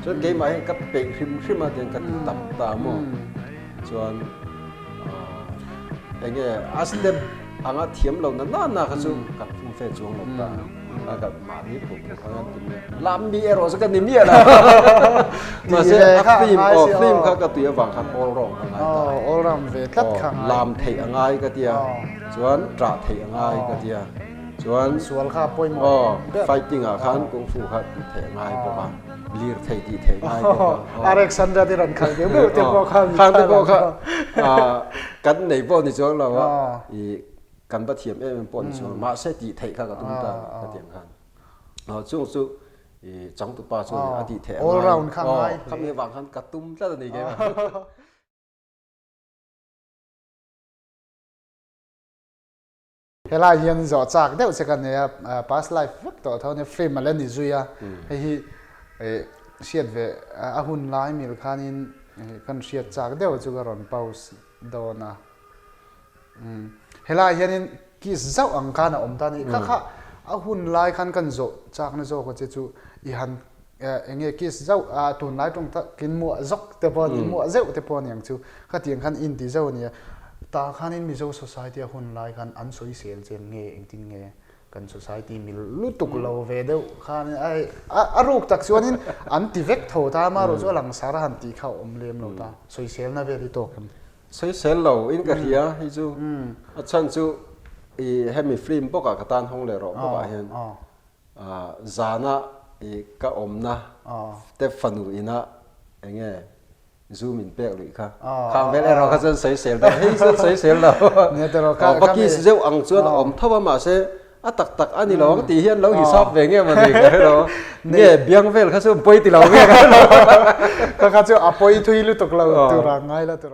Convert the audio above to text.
Chuan keimah hian ka peih hrim hrim a tiang ka ti tak ta maw. Chuan eng nge a step anga thiam lo na na na kha chu kan fum fe chuang lo ta. A ka mahni pum pum kha kan ti mai. Lam mi erawh chu ka ni miah lo. Mahse a film aw film kha ka tui avang khan all round ka ngai ta. All round ve tlat kha ngai. Lam theih a ngai ka tia. Chuan ṭah theih a ngai ka tia. Chuan sual kha pawimawh aw fighting ah khan kung fu kha tih theih a ngai bawk a. Lir thei tih theih ngai bawk a. Alexander te rawn khalh deuh deuh te pawh kha khang te pawh kha kan nei pawh ni chuang lo a. I kan va thiam em em pawh ni chuang mahse tih theih kha ka tum ta ka tiang khan. Chung chu i changtupa chuan a tih theih a ngai. All round kha ngai. Khami avang khan ka tum tlat a ni keimah. Helai hian zawh chak deuh che ka nei a, past life vek tawh tho ania, film a la ni zui a, hei hi hriat ve a hun lai mil khanin kan hriat chak deuh chu ka rawn post dawn a. Helai hianin kiss zauh ang khan a awm ta a ni, kha kha a hun lai khan kan zawh chakna zawk a che chu i han eng nge kiss zauh a tunlai tawng takin muah zawk te pawh a ni muah zeuh te pawh a ni ang chu khatiang khan inti zauh a ni a tah khanin Mizo society a hun lai khan an sawisel chem nge engtin nge kan society mil lutuk lo ve deuh khan ai a ruk tak chuanin an ti vek tho ta amaherawh chu a langsar a han tih kha a awm lem lo ta sawiselna vel hi tawk em? Sawisel lo in ka hria hei chu a chhan chu i hemi film bawkah ka tan hawng leh rawh bawkah hian Zana i ka awmna te fanu ina eng nge zu min pek luih kha. Khang vel erawh kha chuan sawisel deuh hei chuan sawisel lo. Va kiss zeuh ang chuan a awm tho a mahse a tak tak a ni lo ang tih hian lo hisap ve nge maw ni ka hre lo. Nge biang vel kha chu pawi ti lo nge ka hre lo. Kha kha chu a pawi thui lutuk lo tur a ngai la tur.